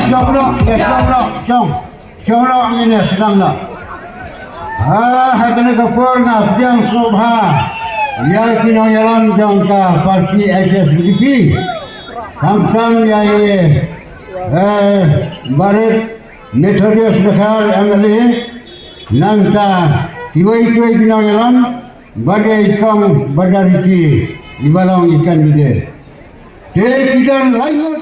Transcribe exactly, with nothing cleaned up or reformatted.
Jong, jong, jong. Shong lok ngin ïa sdang noh. Ha, ha kane ka por nga pdiang sngewbha ïa ki nongïalam jong ka parti H S P D P. Khamtam ïa i, eh, Barit Methodius Dkhar M L A. Nangta kiwei kiwei ki nongïalam bad ïa i Kong Badariti iba long i candidate. Te ki don laingut